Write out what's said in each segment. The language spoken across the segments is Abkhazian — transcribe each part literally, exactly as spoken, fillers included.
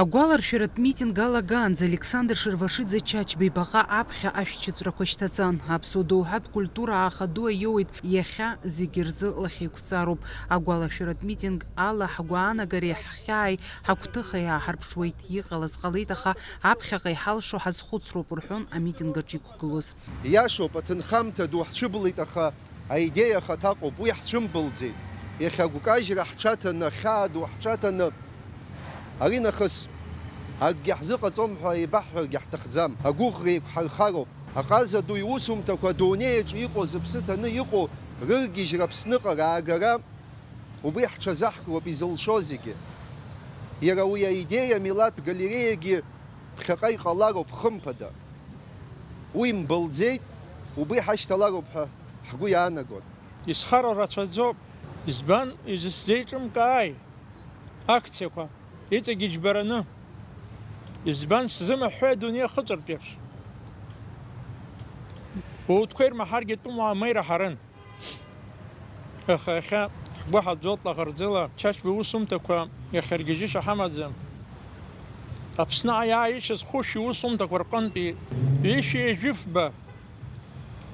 Агәаларшәаратә митинг алагаанӡа Александр Шервашиӡе Чачба ибаҟа аԥхьа ашәҭшьыҵәрақәа шьҭаҵан. Аԥсуа доуҳатә культура ааха ду аиоуит иахьа зегьы рзы лахьеиқәҵароуп. Агәаларшәаратә митинг ала ҳгәаанагареи ҳхьааи ҳагәҭыхеи ааҳарԥшуеит. Иҟалаз ҟалеит, аха аԥхьаҟа иҳалшо ҳазхәыцроуп, рҳәон амитинг аҿы иқәгылоз. Иашоуп, аҭынхамҭа ду ҳцәыбылит, аха аидеиа ахаҭа ыҟоуп, уи ҳцәымбылӡеит. Иахьа агәкажьра ҳҽаҭаны, ахьаа ду ҳҽаҭаны, аринахыс акгьы ҳзыҟаҵом ҳәа еибаҳҳәаргьы ҳҭахӡам. Агәыӷра еиқәҳархароуп. Аҟаза ду иусумҭақәа адунеи аҿы иҟоу, зыԥсы ҭаны иҟоу рыргьежьра Аԥсныҟа раагара, убри ҳҽазаҳкроуп изылшо зегьы. Иара уи аидеиа амилаҭ галереиагьы ԥхьаҟа иҟалароуп, хымԥада. Уи мбылӡеит, убри ҳашьҭалароуп ҳәа ҳгәы иаанагон. Исхароу рацәаӡоуп. Избан изысзеиҿымкааи акциақәа, иҵегьы џьбараны? Избан сзымыҳәҳәеи адунеи ахыҵәартә еиԥш? Уаутәқәа ирмаҳаргьы тәымуаа ма ираҳарын. Аха иахьа ҳгәы ҳаӡоит лаӷырӡыла Чачба иусумҭақәа иахьаргьежьышьа ҳамаӡам. Аԥсны аиааишьа зхушьа иусумҭақәа рҟынтәи ҩышәи жәыфба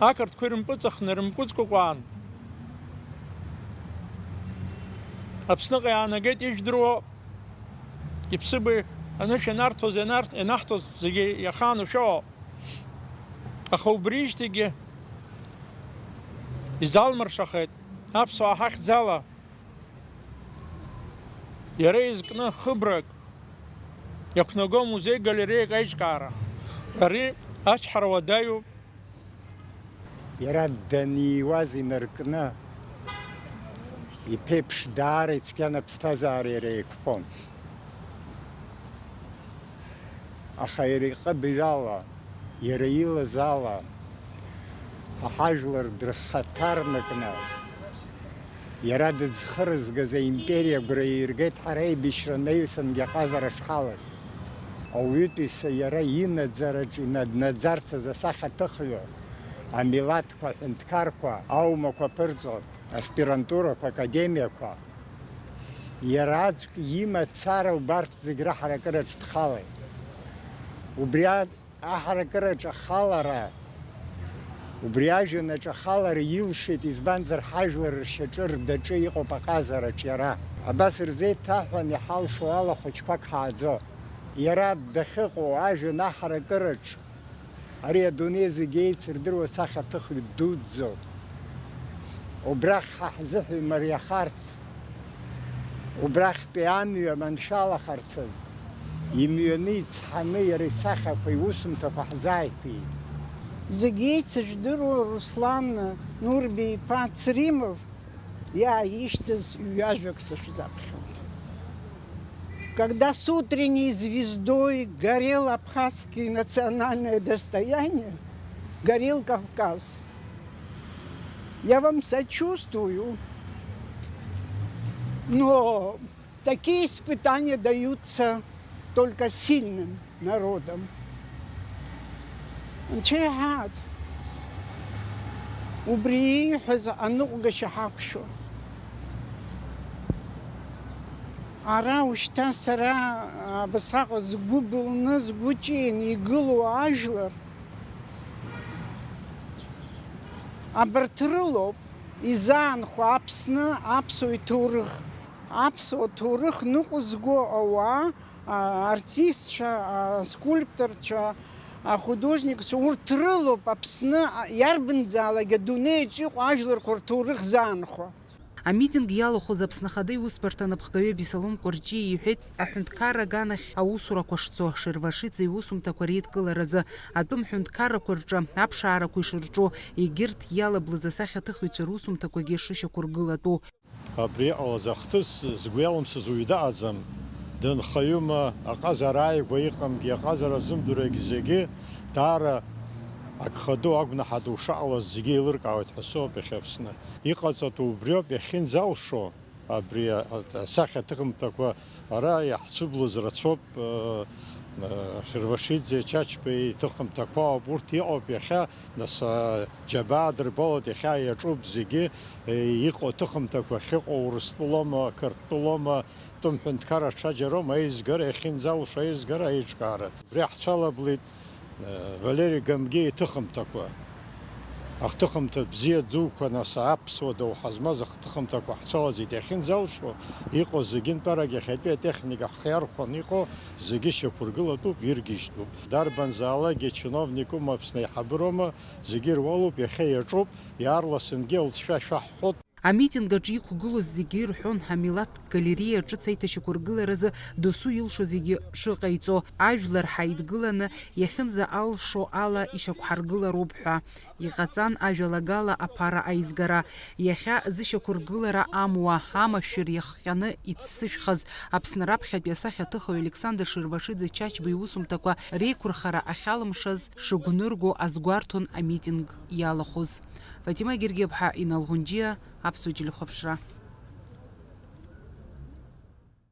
ақырҭқәа ирымпыҵахны, рымпыҵкәакәаан Аԥсныҟа иаанагеит, ижәдыруа иԥсыбаҩ анышә ианарҭоз, ианарҭ-, ианаҳҭоз зегьы иахаанушәо. Аха убрижьҭеигьы изалмыршахеит аԥсуаа ҳахьӡала. Иара изкны хыбрак иақәнаго музеи-галереиак аиҿкаара. Ари ачҳара уадаҩуп. Иара даниуаз инаркны, иԥеиԥш даара ицәгьан аԥсҭазаара иара еиқәԥон. Аха иара иҟыбаҩ ала, иара илаз ала, ҳа ҳажәлар дрыхаҭарнакны, иара дыӡхырызгаз аимпериа агәра ииргеит ҳара аибашьра анаҩсангьы аҟазара шҳалаз. Ауаҩытәыҩса иара инаӡараҿ инаднаӡарц азы асахьаҭыхҩы, амилаҭқәа, аҳәынҭқарқәа, аумақәа ԥырҵәо, аспирантурақәа, академиақәа, иара аӡәк имацара убарҭ зегь раҳаракыраҿ дхалеит. Убри а-, аҳаракыраҿ ахалара, убри ажәҩанаҿ ахалара илшеит, избанзар, ҳажәлар ршьаҿы, рдаҿы иҟоуп аҟазараҿ иара. Абас рзеиҭаҳәан иҳалшо ала хәыҷқәак ҳааӡо. Иара дахьыҟоу ажәҩан аҳаракыраҿ, ари адунеи зегь еицырдыруа сахьаҭыхҩы дуӡӡоуп. Убрахь ҳа ҳзыҳәа имариахарц, убрахьтәи амҩа маншәалахарц азы, имҩаны ицҳаны иара исахьақәа, иусумҭақәа ҳзааиҭеит. Зегь еицыжәдыруа Руслан Нурби-иԥа Цримов иааишьҭыз ҩажәак сышәзаԥхьоит. Когда с утренней звездой горел абхазский национальное достояние, горел Кавказ. Я вам сочувствую, но такие испытания даются только сильным народам. Анцәа иҳәаат, убри ииҳәаз аныҟәгашьа ҳақәшәо. Ара ушьҭа сара абасаҟа згәы былны, згәы ҿианы игылоу ажәлар, абарҭ рылоуп изаанхо Аԥсны аԥсуа иҭоурых. Аԥсуа ҭоурых ныҟәызго ауаа, а, артистцәа, аскульпторцәа, ахудожникцәа, урҭ рылоуп Аԥсны, а, иарбанзаалак адунеиаҿ иҟоу ажәларқәа рҭоурых заанхо. Амитинг иалахәыз Аԥсны Ахада иусбарҭа анапхгаҩы Бесалом Кәарҷиа иҳәеит, аҳәынҭқарра аганахь аусурақәа шцо, Шервашиӡе иусумҭақәа реидкыларазы, атәым ҳәынҭқаррақәа рҿы аԥшаарақәа ишырҿу, егьырҭ иалаблыз асахьаҭыхҩцәа русумҭақәагьы шышьақәыргылатәу. Абри иҟалаз ахҭыс згәы иалымсыз уаҩ дыҟаӡам. Дынхаҩума, аҟазара ааигәа иҟамгьы, аҟазара зымдыруагь зегьы даара агха ду, агәнаҳа ду шаҟалаз зегьы еилыркаауеит ҳәа соуп иахьа Аԥсны. Иҟаҵатәу убриоуп, иахьынӡалшо абри а-, а-, асахьаҭыхымҭақәа ара иаҳцәыблыз рацәоуп, э, Шервашиӡе Чачба иҭыхымҭақәа ауп, урҭ иҟоуп иахьа, нас, џьабаа дырбалоит, иахьа иаҿуп зегьы, иҟоу аҭыхымҭақәа ахьыҟоу, Урыстәылоума, Қырҭтәылоума, тәым ҳәынҭқарра ҽаџьароума, аизгара, иахьынӡалшо аизгара, аиҿкаара. Убри ҳцәалаблит Валери Гамгиа иҭыхымҭақәа. Ахҭыхымҭа бзиа дуқәа, нас, аԥсуа доуҳа змаз ахҭыхымҭақәа ҳцәалаӡеит, иахьынӡалшо иҟоу зегьы нтәарак иахьатәи атехника ҳхы иархәаны иҟоу зегьы шьақәыргылатәуп, иргьежьтәуп. Дарбанзаалакгьы чиновникума, Аԥсны аиҳабыроума, зегьы ируалуп, иахьа иаҿуп, иаарласынгьы алҵшәа шәаҳҳәоит. Амитинг аҿы иқәгылоз зегьы ирҳәон ҳамилаҭтә галериа ҿыц аиҭашьақәыргыларазы досу илшо зегьы шыҟаиҵо, ажәлар ҳаидгыланы иахьынӡа алшо ала ишьақәҳаргылароуп ҳәа. Иҟаҵан ажәалагала аԥара аизгара. Иахьа зышьақәыргылара амуа, амашәыр иахҟьаны иццышәхаз Аԥсны раԥхьатәи асахьаҭыхҩы Александр Шервашиӡе Чачба иусумҭақәа реиқәырхара ахьалымшаз шыгәнырго азгәарҭон амитинг иалахәыз. Фатима Гергиаԥҳа, Инал Ӷәынџьиа, Аԥсуа телехәаԥшра.